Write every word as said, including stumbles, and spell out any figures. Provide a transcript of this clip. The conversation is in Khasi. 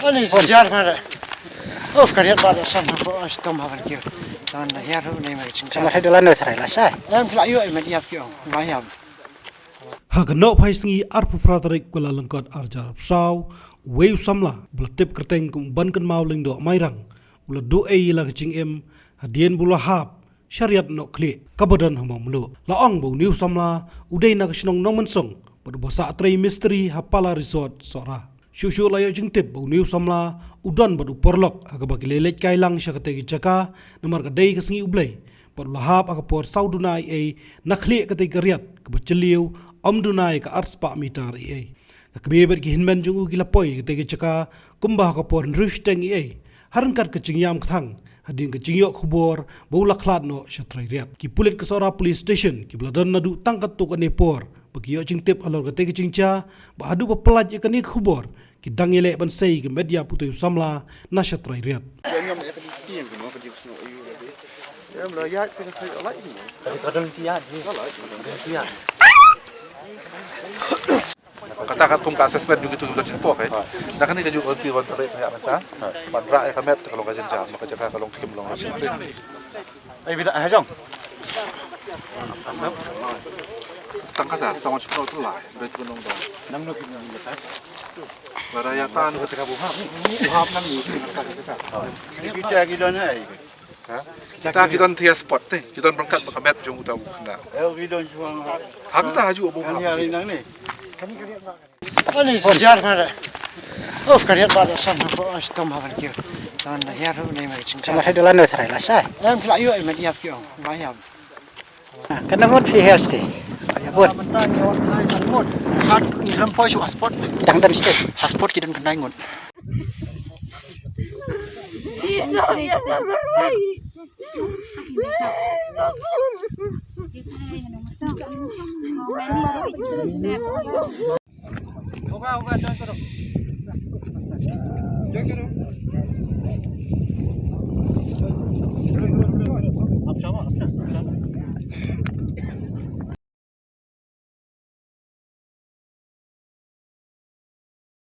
Ani jar mare. Of kariat ba da sam ko as tom haban kiu. Tan da yar ne ma ching. Sama hai dolan no sarai la sai. Em kla yo em yap kiu. Ma yap. Ha ka nohphai sngi arphew phra tarik Kyllalyngkot arhajar arphew saw, uwei u samla ba la tip kyrteng kum u Bankynmaw Lyngdoh Mairang u la duh ei ïa la ka jingim hadien ba u la hap sha riat Nohkhlieh kaba don ha Mawmluh. La ong ba une u samla u dei na ka shnong Nongmynsong bad uba sah trei mistri ha Pala Resort Sohra. Shuh shuh la ïoh jingtip ba une u samla u don bad u paralok ha kaba ki la leit kai lang sha katei ka jaka namar ka dei ka sngi U Blei bad u la hap ha ka por saw duna eiei na khlieh katei ka riat kaba jylliew, ym duna ïa ka arspah mitar eiei. Ka kmie bad ki hynmen jong u ki la poi katei ka jaka kumba ha ka por hynriew shiteng eiei, ha ryngkat ka jingïam kthang hadien ka jingïoh khubor ba u la khlad noh sha trai riat. Ki pulit ka Sohra Police Station kiba la don naduh tang katto katne por ba ki ïoh jingtip halor katei ka jingjia, bad haduh ba pyllait ïa kane ka khubor ki dang ïaleh ban sei ïa ka met ïap utei u samla na sha trai riat. Kata katkum ka assessment jong kitu kiba don shapoh, eh. Na kane ka juh ka lynti ban trei ïa mynta ban rah ïa ka met, ka long ka jynjar, ma ka jaka ka long khim, long ka shynrang. Ai bida ha jong. Tang kata sa wan shipno tu lai. Bad tu nong dong. Nang no ki nong kata. Bara ïa tan. Kata ka buhap. Buhap nang ni. Kita ki don ai. Ha? Kita ki don tiar spot te. Ki don ryngkat bad ka met jong uta u khynnah. Eh, ki don shuang. Ha, kita ha juh buhap. Ani jar mare. Of kariat ba da sam ko as tom haban kiu. Tan da yar ne ma ching. Sama hai dolan no sarai la sai. Em kla yo em yap kiu. Ma yap. Kena ngut di hel sti. Ya bun. Hat ni ram poi shu haspot. Dang dan sti. Haspot ki dang kena ngut.